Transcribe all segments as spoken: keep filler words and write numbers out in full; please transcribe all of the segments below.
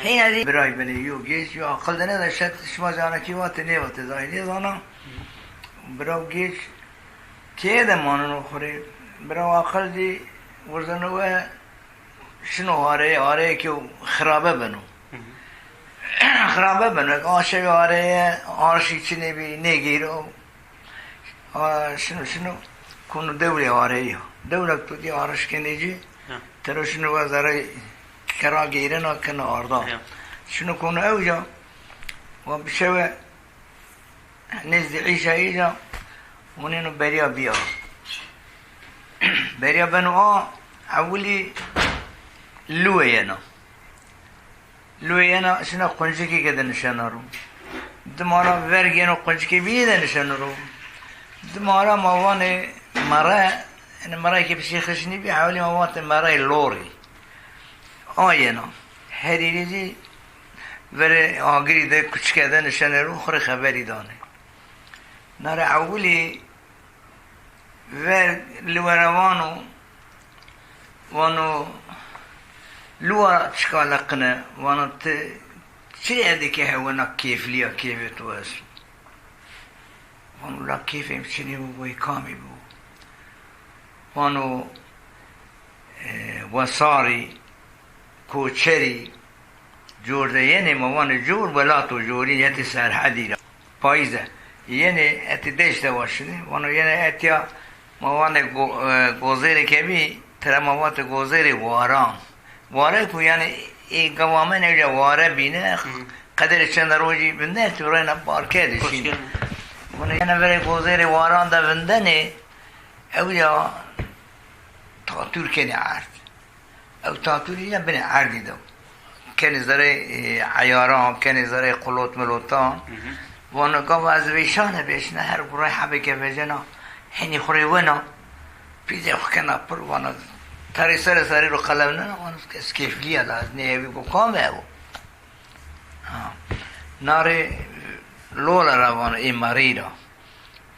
Heyna zî biray binê yo gêj, yo aqil de nêda, şet şima zanakî vate nêvate, zahî nêzana. Biraw gêj keye de maneno xo rê. Biraw aqil zî wirzeno we şino areyê, areyê ke xirabe beno. Xirabe beno. Aşewê areyê arşî çinê bî, nêgeyro. A, şino, şino, kono dewrê areyî ya. Dewrek to dî arş kenê ci, tero şino we zerrey kera geyrena kena arda. Şino kono ewca, wa bişewe nezdî îşayî ca, onêno beriya bîya. Beriya beno a, ewilî luwe yena. Luê yena şina quncikêke de nişena ro. Dima ra verg yeno quncikê bîyê de nişeno ro. Dima ra ma vanê mere, yanî merayê ke pişê xişnî bî, hewlî ma vate merayê lorî. A yena. Her hîrê zî verê agirî de kuçike de nişenê ro, xo rê xeberî danê. Na rê ewilî ver li we ra vano, vano, "Luwa çika leqine?" Vano, "Ti çirê erdê ke hewena kêflîya kêfê to esto?" Vano, "La kêfê mi çinê bo, boy kamî bo?" Vano, e, "Wesarî, koçerî, cor de yenê." Ma vanê cor, welato corî, hetê Serhedî ra. Payîz de. Yenê hetê deşte wa şinê. Vano yenê hetya, ma vanê go-, e, gozêrê ke bî, tira ma vatê gozêrê waran. Ware ku yanî ê gava min ewca ware bîne, qederê çend rojî vinde tu reyna barke de şîne. Vano yenê verê gozêrê waran de vindenê, ewca tatûr kenê erd. Ew tatûrî ya binê erdî de. Kenê zerê, e, eyaran, kenê zerê qulot milotan. Vano gava ez vêşane bêşine, her guray hebêke vecena, henî xo rê wena, pîzê xo kena pir, vano terê serê serî ro qelewnena, vano ez kêflîya la, ez nêhewî. Go kam ewo? Ha. Na rê lola ra vano, ê merî ra.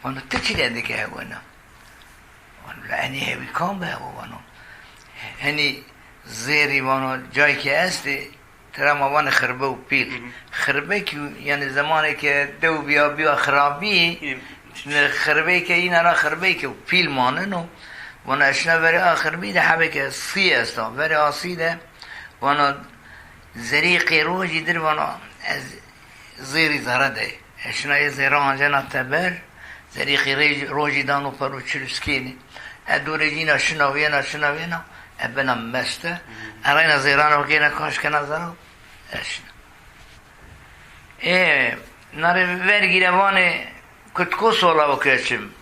Vano ti çi de dike hewena? Vano, la enî hewî kam be hewo vano. Henî zêrî vano, cayê ke estê, tira ma vanê xirbe û pîl. Xirbe kî, yanî zemanê ke dew bîya, bîya xirabî, xirbeyke îna ra xirbeyke û pîl maneno. Vano ez şina verê a xirbî de hebêke sî esta. Verê a sî de vano zerîqê rojî dir vano ez zêrî zere de. Ez şina ê zêra ancena teber, zerîqê rê-, rojî dano pero çiluskênî. E dorê cîna şina wêna, şina wêna, e bena meste. E reyna zêrana gêna kaş kena zera, e şina. Ê, na rê vergî ra vanê kutko sola o ke çim.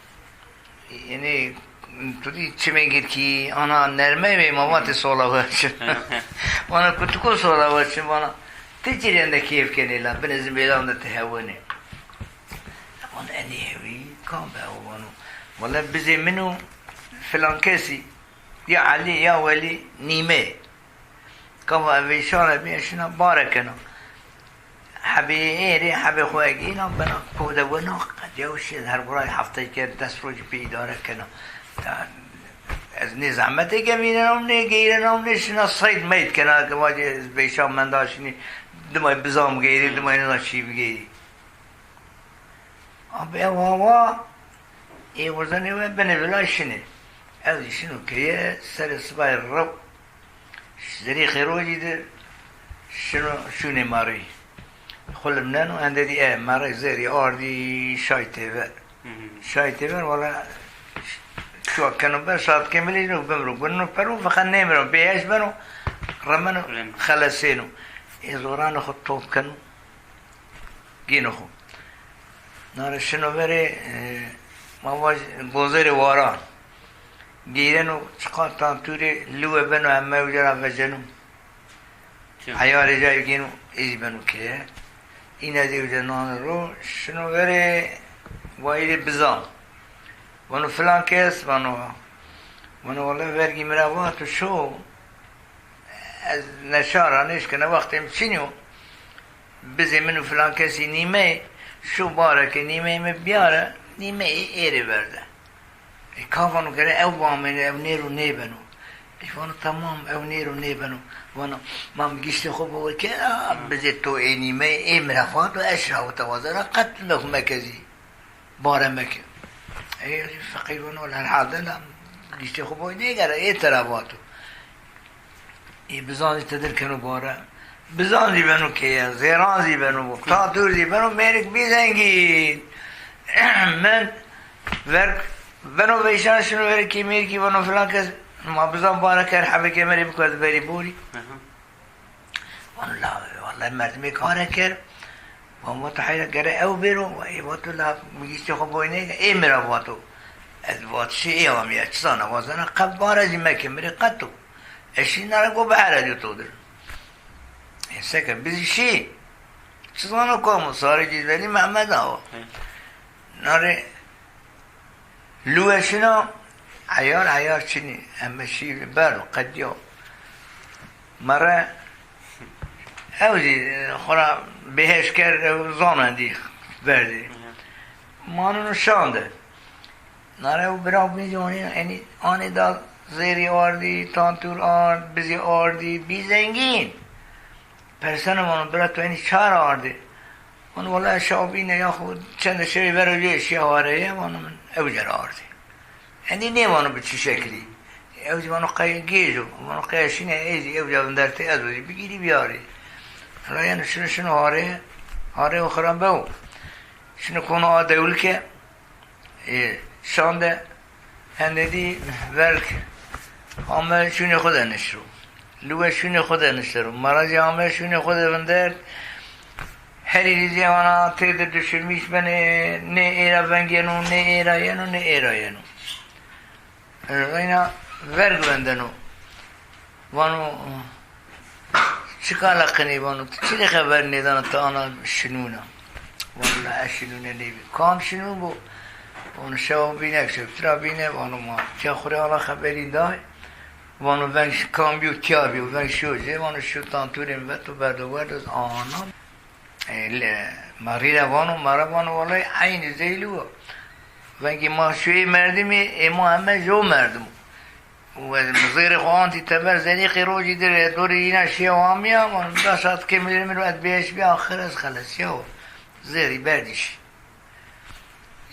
Yanî, tu dî çimê girkî, ana nerme bê, ma vatê sola we çim. Vana kutiko sola we çim, vana ti ci rende keyf kenê la, binê zimbêlan de ti hewenê. Vana enî hewî kam be o vano. Wele bizê min û filan kesî, ya Elî ya Welî nîme. Gava vêşane bî, şina bare kena. Hebê êrê, hebê xo egîna, bena ko de wena, qediya û şêd her guray hefteyke des rojî pê îdare kena. Ya, ez nê zehmetêke vînenam, nê geyrenam, nê şina seyd meyd kena, ke vacê ez vêşan menda şinî, dimay bizam geyrî, dimay nina çî bigeyrî. Abi ew hawa, ê wirzenê we binê vila şinê. Ew zî şino keye, serê sibayê rew, zerîxê rojî de şino şûnê marî. Xwu limneno, hende dî e, marî zerî ardî şay têver. Şay têver, wala çuwa keno ber, saet kemilî no, bimro, gunno pero, feqet nêmiro, bêheş beno, remeno, xelesêno. Ê zoranê xwu top keno. Gêno xo. Nare şino verê, e, ma vaj gozêrê waran. Gêreno çiqa tantûrê liwe beno, heme uca ra veceno. Eyarê cayê gêno, ê zî beno keye. Îne zî uca nane ro, şino verê wayîrê bizan. Vano filan kes, vano, vano wele vergî mi ra va tu şo, ez neşa ra nêşkena, wextê mi çinî yo. Bizê min û filan kesî nîmeyê, şo bare ke nîmeyê mi biyare, nîmeyê ê êrê verde. E, ka vano gere ew bamêne, ew nêro nêbeno. Vano tamam, ew nêro nêbeno. Vano, ma mi giştê xo biwir ke, a, bizê to ênî me, ê mi ra vato, ez şira wita wazena, qet meko meke zî. Bare meke. Ê, feqîr vano, wela herhalde la giştê xo boy nêgere, ê tera vato. Ê bizan zî tedir keno bare. Bizan zî beno keye, zêran zî beno, tatur zî beno, mêrik bî zengîn. Min verg beno veyşan şino verê kê mêrikî vano filan kes, ma bizan bare ker hebê kemerê biko ez berî borî. Aha. Wala, wala merdimê kare ker. Wan vato heyra gere ew bêro. Ê vato la giştê xo boy nêge. Ê mi ra vato. Ez vat şî ê amîya. Çi zana wazena qet bare zî meke mi rê qeto. Ez şî nare go bihere diyo to dir. Ê seke bizî şî. Çi zana kom o sarê cîzvenî Mehmed Awa. Nare Luwe şina eyar eyar çinî, eme şî berdo qediyo. Mere ew zî xora bêheş kerd, ew zana dî verdî. Ma nûno şande. Nare ew bira bî zî onî, enî anê da zêrî ardî, tantûr ard, bizî ardî, bî zengîn. Perseno vano, bira, to enî ça ra ardî? Vano, wela şaw bîne ya xo çende şewê ver o lê şîya wareye, vano, min ewca ra ardî. Enî nêvano bi çi şeklî. Ew zî vano qey gêj o. Vano qey şîne ê zî ewca vindertê ez o zî bigîrî biyarî. Hela yeno şino şino harê, harê o xira bew. Şino kono a dewlike, Ê, şande hende dî verg ame şûnê xo de nişt ro. Luwe şûnê xo de nişte ro. Mara zî ame şûnê xo de vindert. Herî rîzê wana têdir düşürmüş benê, nê ê ra veng yeno, nê ê ra yeno, nê ê ra yeno. Reyna verg vendeno. Vano, çika leqinî vano, ti çi rê xeber nêdana ti ana şinûna? Vano, la ez şinûne nêbî. Kam şinûn bo? Vano, şewa bînek şew, tira bîne, vano, ma tiya xo rê ala xeberî day. Vano, veng ş-, kam bîyo, tiya bîyo, veng şiyo jê, vano, şiyo tantûrê mi veto, berdo werdo, ana. E, le, ma rî ra vano, ma ra vano, welay eynî zeylî wo. Vengê ma şuyê merdimî, ê ma heme jew merdim. Û ez mi zêrê xo antî teber, zerîqê rojî dir, e, dorê yîna şiya û amîya, vano, da saat kemî mi ro ez bêeş bî, axir ez xelesîya wo. Zêrî berdî şî.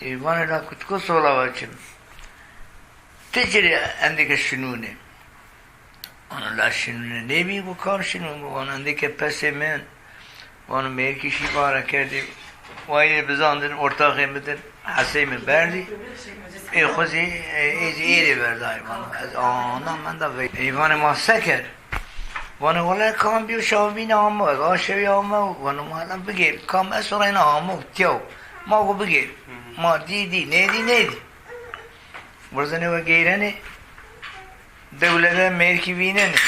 E, vanê la kutiko sola wa çim. Ti ci rê endêke şinûnê? Vano la şinûne nêbî, go kam şinûn bo? Vano endêke pesê min. Vano mêrikî şî bare kerdî. Wayîrê bizan dir, ortaxê mi dir, hesey mi berdî. Ê xo zî, ê, ê zî ê rê verdayî. Vano ez ana menda vey. Ê vanê ma se ker? Vanê wele kam bîyo şawbîne amo, ez a şewî amo. Vano ma hela bigêr. Kam esto reyna amo, tiyaw. Ma go bigêr. Ma dî dî, nêdî nêdî. Wirzenê we geyrenê. Dewlete mêrkî vînenê.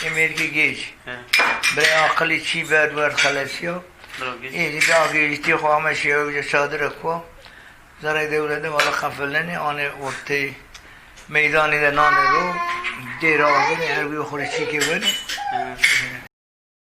Ê mêrkê gêj. He. Birê aqilî çî berd werd xelesîya. Bira gêj. Ê zî da gêjitî xo ame şîya uca çadire ko. Zerrey dewlete wele xefelnenê, anê orteyê meydanî de nanê ro. Dêra ardinê, her wî xo rê çîkê wenê. He.